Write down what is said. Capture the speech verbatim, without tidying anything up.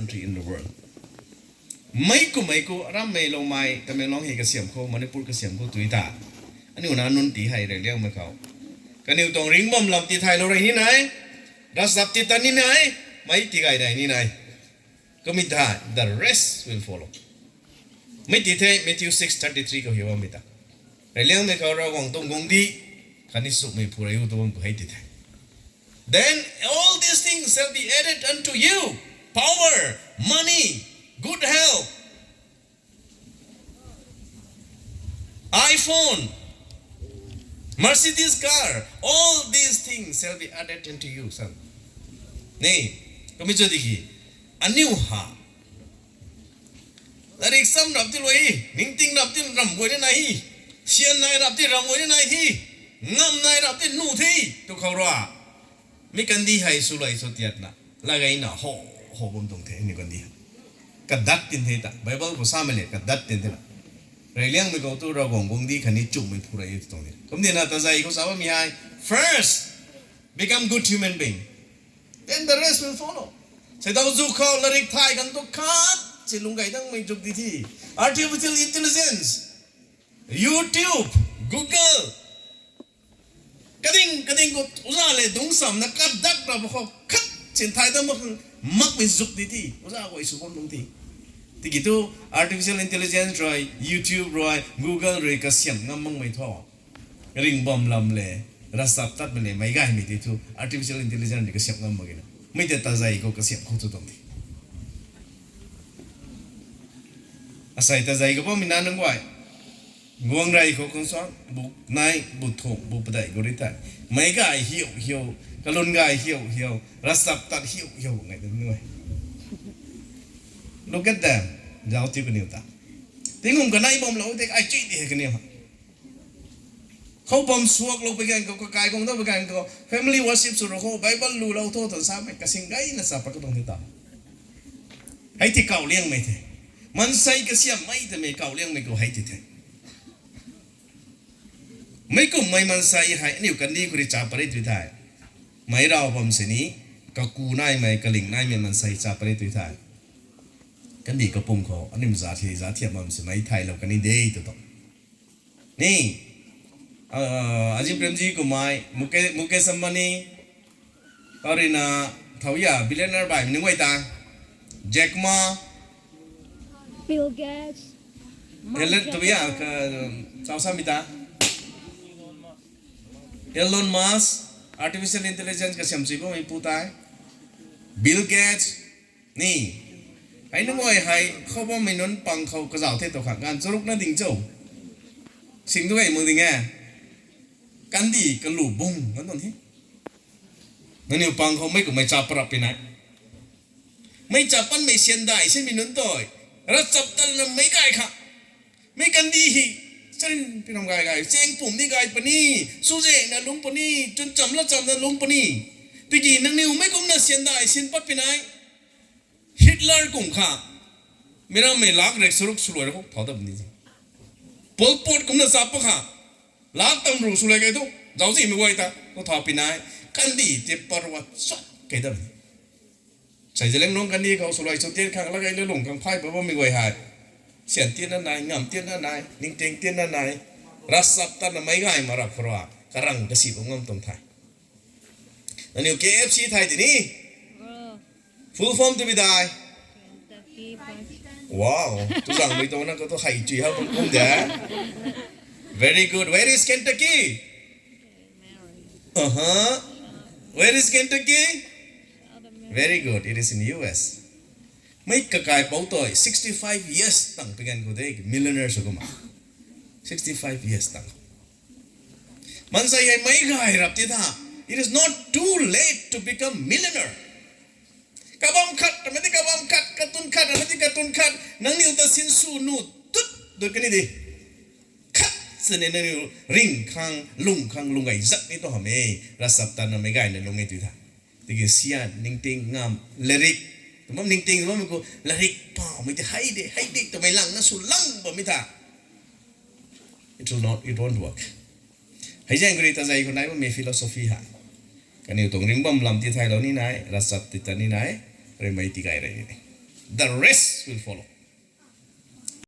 country in the world. Mei ku mei ku, rammei loumei, Tamenglong hei kasiam khou, Manipur kasiam khou tui ta. Aniu na nunc ti hei reyliangmei khou. Kaniw tuang ringc bam lam ti thaylou rey ni nai. Ravchap ti tat ni nai. Mei ti gay rey ni nai. Kumna the rest will follow. Mei ti the Matthew six thirty three khou hi bammei ta. Reyliangmei khou Ravguangc tuang guangcdic khatni sumei phu rey u tu bam khou hei ti the. Then all these things shall be added unto you. Power, money, good health, iPhone, Mercedes car, all these things shall be added unto you, son. Ni, kumna cho tiki, aniu ha. Latrik cham rap ti lui, ningting rap ti ram guay ni nai hi. Sian nai rap ti ram guay ni nai hi. Ngam nai rap ti nu the, tu khou rui. Mi kandih hei swluai sw tiatna. Lagayna ho, ho bam tuang the, aniu kandih hei. Kadat tin the ta. Bible khou samei le, kadat tin the na. Reyliangmei khou tu Ravguangc guangcdic khatni sumei phu rey u tu tuang the. Kumna tazei khou sa bammei hei. First, become good human being. Then the rest will follow. Seidaw zuk khou latrik thay kan tu khat si lung gay dangmei zuk di thi. Artificial intelligence, YouTube, Google. Kading, kading khou uza le dungc samna kadat rap khou khat sin thay dam mak, makmei zuk di thi. Uza guay sw bam tuang thi. Tiki tu artificial intelligence rui, YouTube rui, Google rui kasiam ngam makmei thu. Ringc bam lam le, ravchap tatmei le, meic gaymei ti thu artificial intelligence rui kasiam ngam mak ge na. Mei tei tazei khou kasiam khou tu tuang the. Asei tazei khou bammei na nunc guay. Guang rey khou khang suang, bu nai, bu thum, bu padeih khou ri tei. Meic gay hiu hiu, kalun gay hiu hiu, ravchap tat hiu hiu ngai tu nunc guay. Look at them. Zauc tiu kaniw ta. Tingkum kanei bamlou tei ai chui di hei kaniw ha. Khou bam suaklou pui ganv khou, kakai guang dau pui ganv khou, family worship sw rou khou, Bible lulou tho twna samei kasing gayna chap pat ka tuang the ta. Hei ti kauh liangmei the. Maansei kasiammei twmei kauh liangmei khou hei ti the. Meic kumhmei maansei hei aniu kandih khou rui chap pat ri tui thei. Meic rav bam sini, kaku naimei, kaling naimei maansei chap pat ri tui thei. Kandih kapwm khou, aniu za thi, za thiam bam simei thaylou kan ni de tu tuang. Ni, Azim Premji kummei, Muke-, Mukesh Ambani, arina, thau ya, billionaire baihmei nunc guay ta, Jack Ma, Bill Gates, Elon, Mark thau ya, Zuckerberg, ka, chau samei ta, Elon Musk, artificial intelligence kasiam chui bammei pu tei, Bill Gates, ni, hei nunc guay hei khou bammei nunc pang khou kazauh the tu kha, ganv charuk na ding cho. Sing tu gay mak ding e. Kandih kalu bung kan tuang the. Nangniw pang khou meic kumhmei chap parap pi nai. Meic chap patmei siandai sinmei nunc tei, ravchap tatna meic gay kha. Meic kandih hei, charin pi ram gay gay, chaeng pum ni gay puni, suzekna lungc puni, chwn cham la chamna lungc puni. Tiki nangniw meic kumna siandai sin pat pi nai. Hitler kum kha, mi rammei lak rek charuk swluai rou khou thau dat puni. Pol Pot kumna chap pat kha, lak tamru swluai kei thu, zauczihmei guay ta khou thau pi nai. Kandih tei parua chat kei dat puni. Sei zalengnung kandih khou swluai sw tian khang la kei lulung khang phay pat bammei guay hei, sian tianna nai, ngam tianna nai, ningting tianna nai, ravchap tatna meic gay ma rap khou rui, karang kasi bam ngam tuang the. Nangniw K F C thay tini. Full form twbi dai. Wow, tu zang mei tuang na khou tu hei chui hau bam kum de. Very good. Where is Kentucky? Uh-huh. Where is Kentucky? Very good. It is in U S. Meic kakai pou tei sixty five years tang pi ganv khou de millionaire sw kumna. Sixty five years tang. Maansei hei meic gay rap ti tha. It is not too late to become millionaire. Kabam khat, ramei ti kabam khat, katun khat, ramei ti katun khat, nangniw ta sinsw nu tut dut kan ni de. Khat sini nangniw ringh khang, lungh khang, lung gay zak ni tu hamh e, ravchaptatna meic gayna lung e tui tha. Tiki sian, ningting, ngam, latrik, tu bam ningting, tu bammei khou, latrik pamei ti hei de, hei de twmei langna sw lang bammei tha. It will not, it won't work. Hei zaeng khou rui tazei khou nai bammei philosophy ha. Kaniw tuang ringc bam lam ti thaylou ni nai, ravchap ti tat ni nai, ramei ti gay rey ni. The rest will follow.